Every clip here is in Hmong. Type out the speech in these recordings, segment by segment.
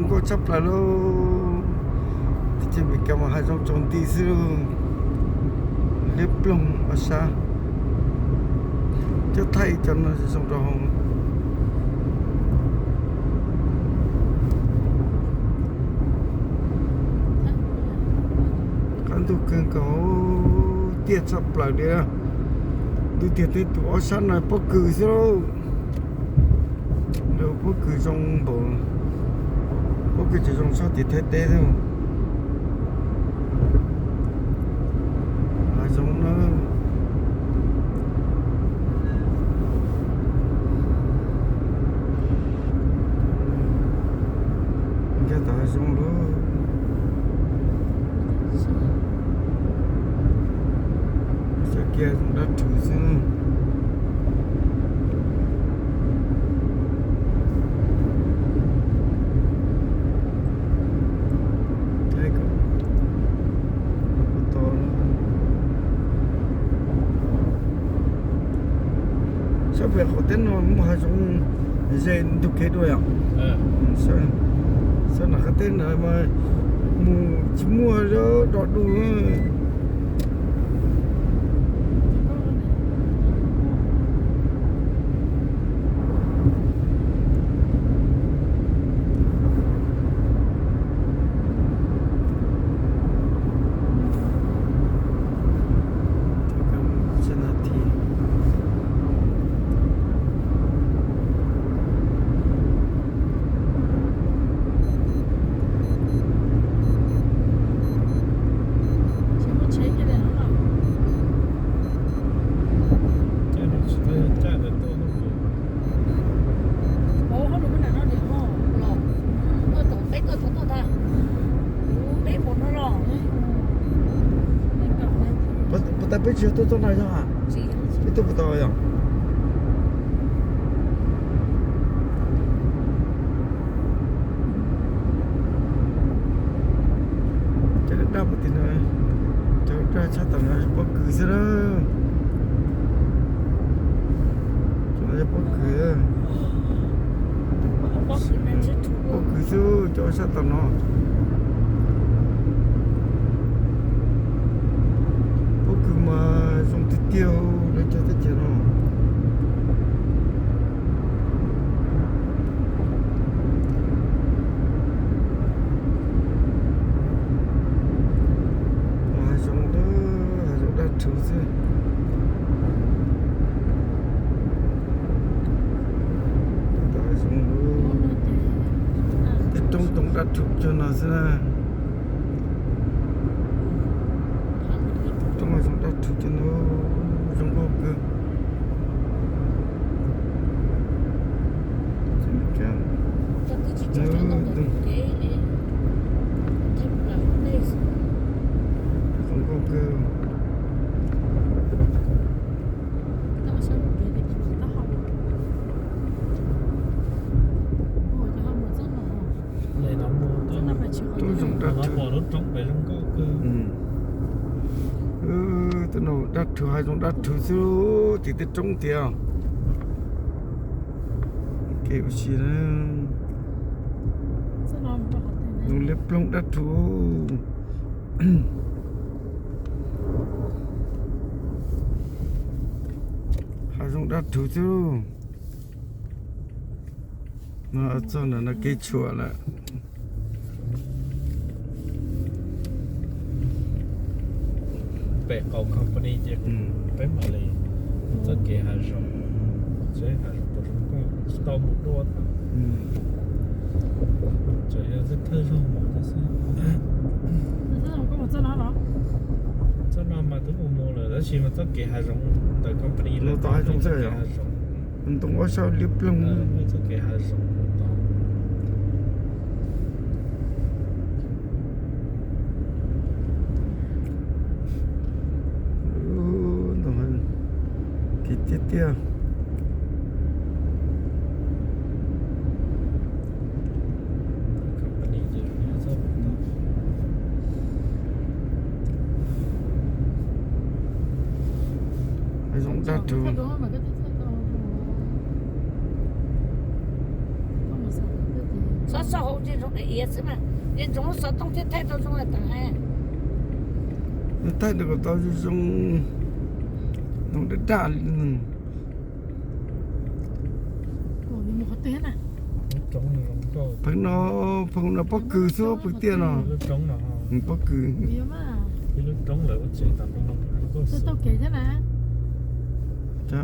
Zoo nkauj tshaj plaws lauj. Teb chaws Amelikas mas hav zoov tsaus nti xwb lauj. Liab ploog ob sab. Cov thaij cov no zoo rau hauv. Qab ntuj kawg nkaus, tiaj tshaj plaws li. Ntuj tiag teb tus ob sab no pob kws xwb lauj. Pob kws zoo npaum, pob kws tsis zoo tshaj tim Thaib teb xwb. Hav zoov na. Nkag tom hav zoov lauj. Xyov kiag zoo dab rhuv xwb. Sab pem qaum teb no muaj hav zoov ze ntug kev dua yom. Sab nram qab teb ntawd mas mus tsis muaj dog du. Puas tas peb tsis yog tuaj txoj no yog? Peb tuaj puas tau yog? Cov daj daj puag tim no, cov daj tshaj tom no pob kws xwb na. Cov no yog pob kws, pob kws xwb cov sab tom no. Pob kws mas zoo tiag tiag lawv cov teb chaws no. Hav zoov, hav zoov daj rhuv xwb. Tej roob toom daj rhuv cog no xwb na. Roob hav zoov daj rhuv cog no, zoo nkauj kawg. Zoo nkauj kawg. Roob zoov daj rhuv. Tej no daj rhuv, hav zoov daj rhuv xwb, tim tej roob tiag. Kev ua si na. Zoo liab ploog daj rhuv. Hav zoov daj rhuv xwb. No txog ntawm no kev tshuam lawm. Pem qaum company ces peb mam li txoj kev hav zoov, seb hav zoov puas zoo nkauj, tsis tau mus dua thiab. Tsuas yog thawj zaug mus xwb. Txoj no mas twb mus mus lawm tab sis mas txoj kev hav zoov ntawm company los tau hav zoov xwb yom. Ntoo ob sab liab ploog. Txoj kev hav zoov tau. Ntoo kev tiag tiag. Hav zoov daj rhuv. Txhob xauj hauv, ntsia ntsoov daim iav xwb mas, ntsia ntsoov lub xov tooj thiaj thaij tau zoo tag. Thaij rau kom tau zoo zoo, ntoo daj daj li. Pheej no, pheej no pob kws xwb, pheej tiaj no. Pob kws,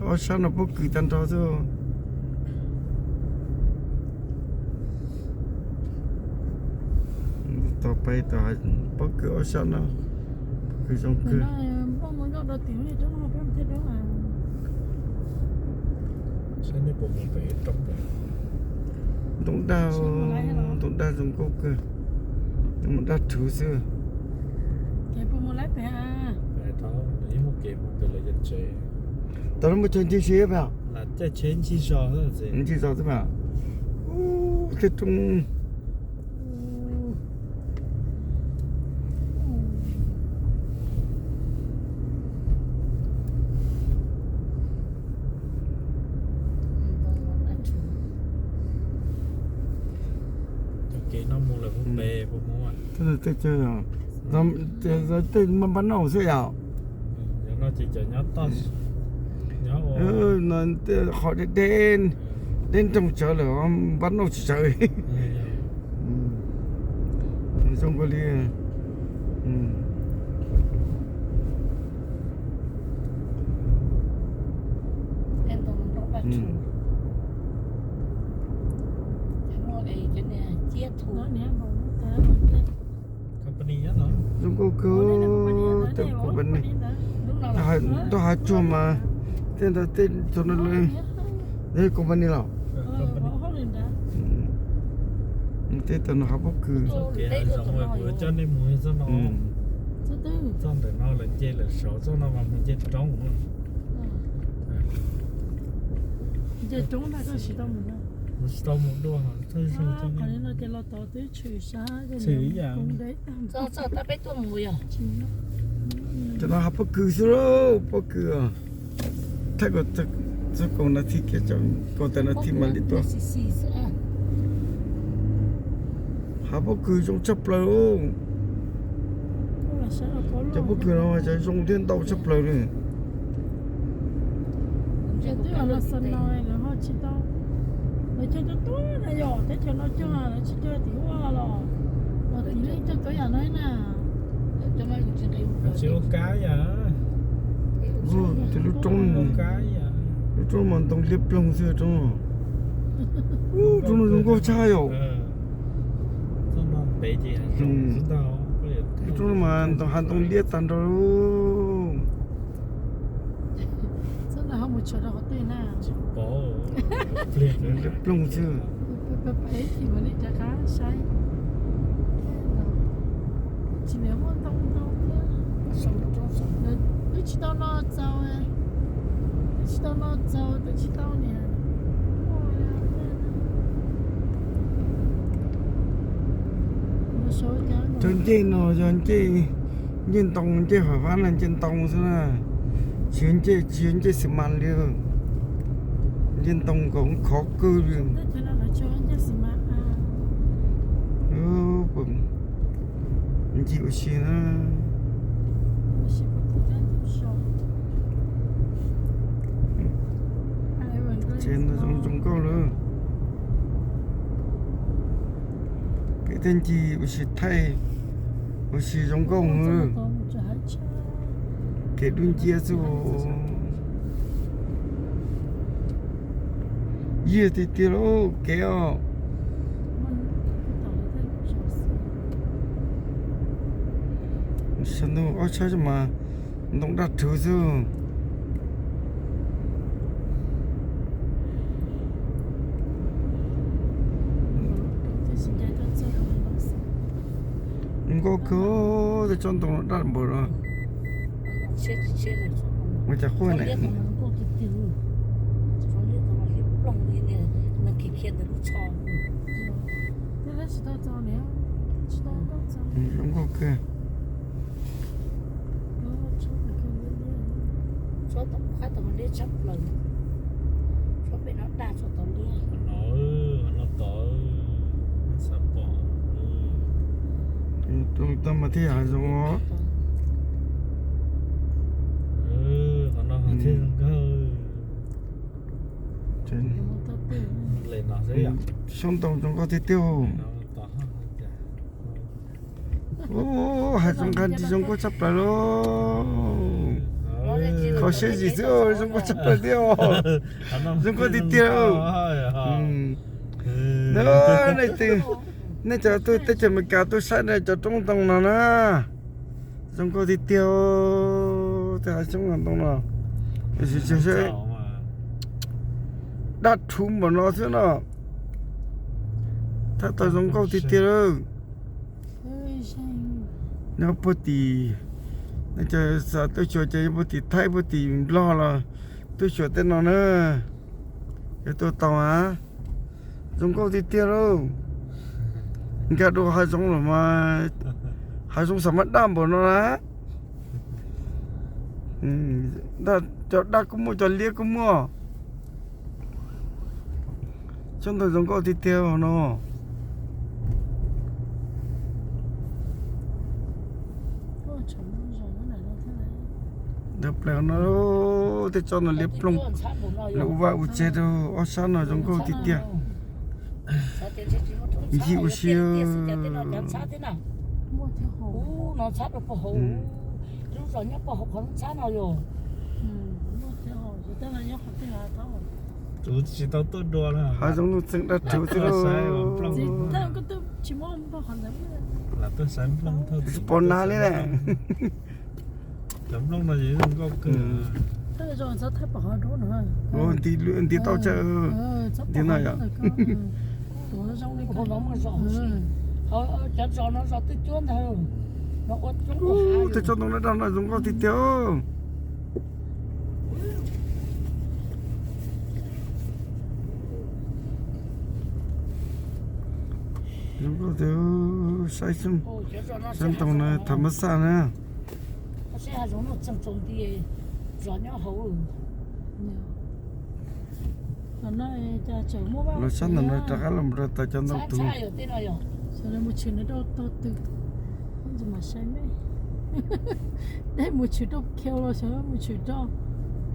ob sab no pob kws tag nrho xwb. Tau peb tau pob kws ob sab no, pob kws zoo kawg. Ntoo daj, ntoo daj zoo nkauj kawg, mus daj rhuv xwb. Tau lub mus chaw ncig si pem, ncig zos xwb pem. Ub, tej roob. Cov kev no mus lawm puag pem puas mus? Tej, tej npab nauj xwb yom. Qhov deb deb, deb nroog tsawv lawm, npab nauj tsis tsawv. Zoo kawg li. Zoo nkauj kawg, tej company, ntau hav tsuag mas, tej ntawd tej txog no, company los. Tej tau no hav pob kws. Txoj ntawm no lawv nce lawm saud, txoj no mas mus nce roob. Nce roob na, koj tsis tau mus, tsis tau mus dua, txoj zoo, txoj no ces los tod twb tshwm sab, tshwm ib yam. Cov no hav pob kws xwb lauj, pob kws. Thaij kom txog kaum nas this kiag, kaum tawm nas this mam li tuaj. Hav pob kws zoo tshaj plaws. Cov pob kws no cov zoo thiab ntau tshaj plaws li. Lawv cog tuaj tuaj na yom, teb chaws no cog, lawv tsis cog tim ub los, los tim nej cog cov yam no na. Tsis ua kab yam. Tus lub roob, lub roob mas ntoo liab ploog xwb roob. Ub, roob no zoo nkauj tshaj yom. Lub roob no mas ntoo, hav ntoo liab tag nrho. Liab ploog xwb. Twb tsis tau no txaus, twb tsis tau no txaus, twb tsis tau niam. Cov ncej no yog ncej, ncej ntoo, ncej fam fab na, ncej ntoo xwb na. Tsis yog ncej, tsis yog ncej xi mas li, ncej ntoo nkaus khov kawg li. Ncig ua si na. Tsev no zoo zoo nkauj lawm. Kev thiaj ncig ua si thaij, ua si zoo nkauj. Kev dub nciab xwb. Yiag tiag tiag lauj kev os. Saum no ob sab mas ntoo daj rhuv xwb. Nkauj kawg, tej tsob ntoo no daj npaum no. Ua cas quaj ne? Zoo nkauj kawg. Zoo tag mas thiaj yog hav zoov os. Xyoob ntoo zoo nkauj tiag tiag. Ub, hav zoov nqaj nrig zoo nkauj tshaj plaws lauj. Kho siab zim xwb, zoo nkauj tshaj plaws thiab os. Zoo nkauj tiag tiag. Nej cov tuaj teb chaws Amelikas tuaj saib na, cov roob ntoo no na, zoo nkauj tiag tiag. Tej hav xyoob ntoo no, daj rhuv npaum no xwb no, tab tom zoo nkauj tiag tiag lawm. Nyob puag tim, nej cov xav tuaj xyuas ces nyob puag tim Thaib puag tim Nplog los tuaj xyuas tej no na, yuav tuaj tau na. Zoo nkauj tiag tiag lauj. Nkag dua hav zoov los mas hav zoov xav mas daj npaum no na. Cov daj kuj muaj, cov liab kuj muaj. Xyoob ntoo zoo nkauj tiag tiag no. Ntawd plaws no, tej tsob no liab ploog, lawv ua vaj ua tsev rau ob sab no zoo nkauj tiag tiag. Ncig ua si. Ub, no txhab rau puag hauv, lub zos nyob puag hauv qhov lub txhab no yom. Kuv tsis tau tuaj dua na. Hav zoov nuj txeeg daj rhuv xwb lauj. Lam tuaj saib nplooj thauj tsis pom nag li na. Cov nplooj no zoo nkauj kawg. Nti toj tsawv, nti no yom. Cov zos no zos twj cuab ntag. Tej tsob ntoo daj daj no zoo nkauj tiag tiag. Zoo nkauj tiag, saib xyoob, xyoob ntoo na, tham mas xaj na. Los sab ntawm no rov qab los mus rau tom cov ntoo tus. Dej mus tshwm rau kiag los xyov mus tshwm rau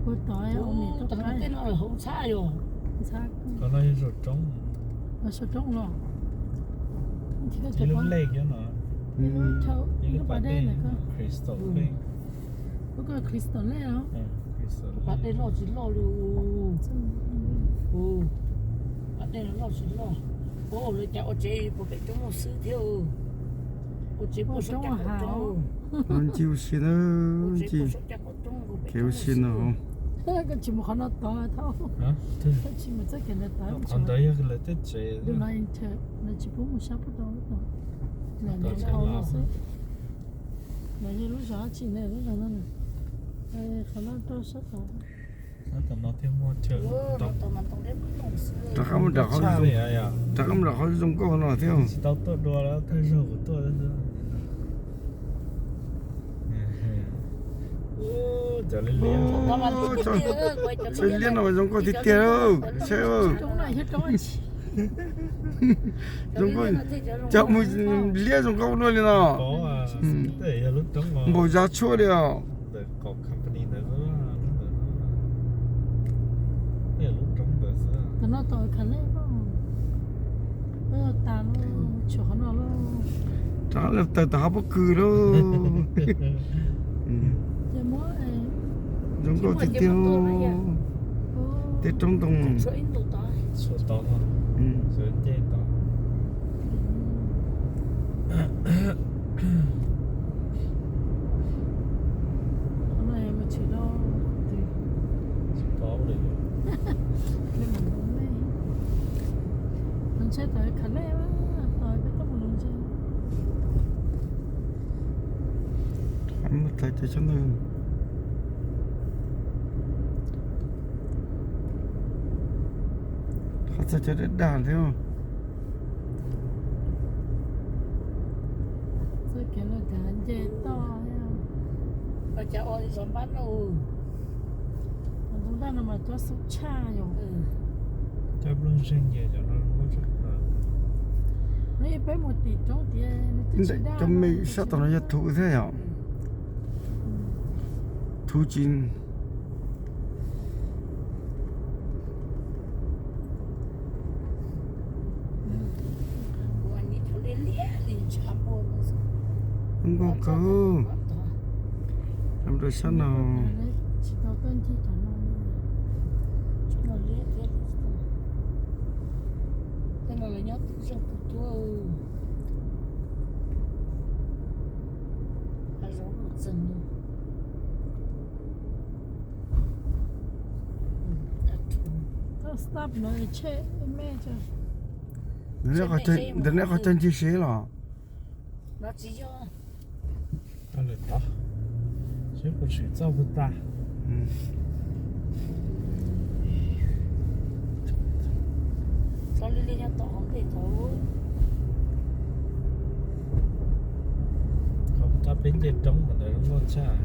puag tom. Saum roob los. Ib lub lej no, ib lub pas dej, crystal lake. Lub ko crystal lake los? Pas dej loj tsis loj li. Pas dej loj tsis loj. Ua lawv cas ua tsev puag pem roob xwb thiab. Ua tsev puag saum caj qaum roob. Ncig ua si na, ncig kev ua si no. Koj tsis mus qhov no tod thauj. Koj tsis mus txoj kev ntawd tod. Qhov ntawd yog lawv tej tsev. Lawv tsis pub mus sab puag tod, lawv nyob hauv no xwb. Lawv yog lub zos dab tsi ne, lub zos no na. Qhov no rau sab tod. Rov qab mus nram qhov, rov qab mus nram qhov zoo nkauj no thiab. Tsis tau tuaj dua, thawj zaug kuv tuaj. Cov liab no zoo nkauj tiag tiag. Saib, zoo nkauj, cov mus liab zoo nkauj luaj li no. Npaum zas tshuaj li os. Tam no tau khav lej, tas lawm, tshuav qhov no lawm. Rov qab los tawm tom hav pob kws lauj. Zoo nkauj tiag tiag. Tej roob ntoo. Qhov txog cov dag dag thiab. Txoj kev los kav nce toj. Ua cas ua li zov npab noj. Tus npab no mas cov xub tshaj yom. Cov nplooj zeeg ces cov no nkauj tshaj plaws. Cov me sab tom no yog thuv thiab yom? Thuv tsis nkauj kawg. Rau sab no. Ntawm no qhov chaw ncig sev los? Lawm tod, seb puas tshwm txoj puag ta. Qhov puag ta peb nce roob ntawd zoo nkauj tshaj.